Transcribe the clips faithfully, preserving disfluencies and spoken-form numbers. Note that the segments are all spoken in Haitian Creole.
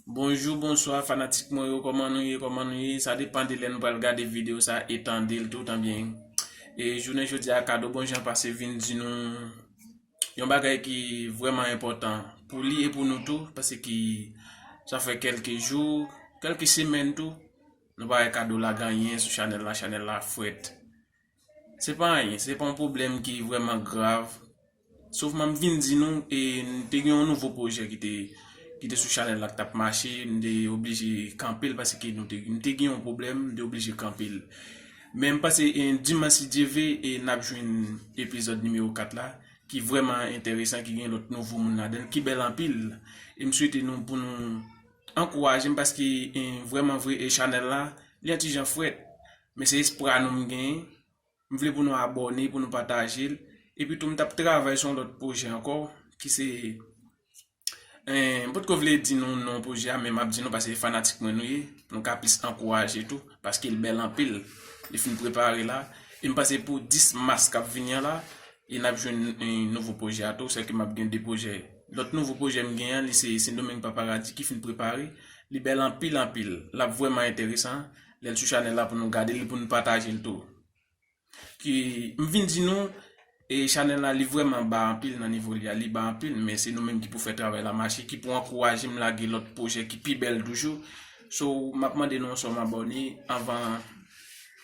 Bonjou, bonswa, fanatik mwen yo, kòman nou ye, kòman nou ye? Sa depann de lè nou pral gade videyo sa e tande l tou, tanbyen. E jounen jodi a, Kado bon jan pase vin di nou yon bagay ki vrèman enpòtan pou li e pou nou tou, paske sa fè kèlke jou, kèlke semèn tou, nou pa wè Kado lage anyen sou chanèl la, chanèl la frèt. Se pa anyen, se pa yon pwoblèm ki vrèman grav. Sofman m vin di nou, e, n te gen yon nouvo pwojè ki te, ki te sou chanèl la k t ap mache, m te oblije kanpe l paske nou te, m te gen yon pwoblèm, m te oblije kanpe l. Men m panse, e, dimanch si Dye ve, e, n ap jwenn epizòd nimewo kat la, ki vrèman enteresan, ki gen lòt nouvo moun ladan l, ki bèl anpil. E m swete nou pou nou ankouraje m paske, e, vrèman vre, e, chanèl la, li yon ti jan frèt. Men se espwa nou m genyen. M vle pou nou abòne, pou nou pataje l. Epi tou, m t ap travay sou yon lòt pwojè ankò, ki se, eh, m potko vle di nou non pwojè a, men m ap di nou paske fanatik mwen nou ye, nou ka plis ankouraje tou, paske l bèl anpil. Li fin prepare la. E m panse pou dis mas k ap vini an la, e n ap jwenn, eh, nouvo pwojè a tou, sèke m ap gen de pwojè. Lòt nouvo pwojè m gen an, li se Sendomeng Paparadi ki fin prepare. Li bèl anpil, anpil. L ap vrèman enteresan. Lè l sou chanèl la pou nou gade li, pou nou pataje l tou. Ki, m vin di nou, e chanèl la, li vrèman ba anpil nan nivo li a, li ba anpil, men se nou menm ki pou fè travay la mache, ki pou ankouraje m lage lòt pwojè ki pi bèl toujou. So, m ap mande nou yon sòm abòne anvan,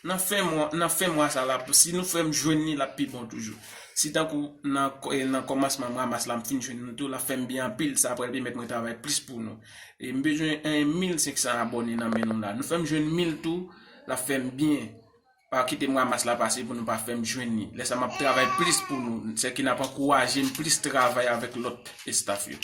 nan fen mwa, nan fen mwa sa la, pou si nou fè m jwenn li, l ap pi bon toujou. Si tankou nan kò-, e nan kòmansman mwa mas la, m fin jwenn nou tou, l ap fè m byen anpil, sa pral pèmèt mwen travay plis pou nou. E m bezwen en mil senk san abòne nan men nou la. Nou fè m jwenn mil tou, l ap fè m byen. Pa kite mwa mas la pase pou nou pa fè m jwenn li. Lè sa m ap travay plis pou nou, sèke n ap ankouraje m plis travay avèk lòt estaf yo.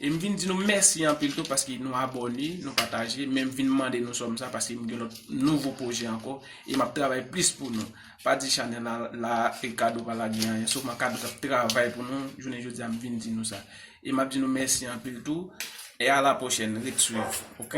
E m vin di nou mèsi anpil tou paske nou abòne, nou pataje, men m vin mande nou sòm sa paske m gen lòt nouvo pwojè ankò e m ap travay plis pou nou. Pa di chanèl la, la e Kado pa lage anyen, sofman Kado t ap travay pou nou, jounen jodi a m vin di nou sa. E m ap di nou mèsi anpil tou, e a la pwochèn, ret swiv, oke?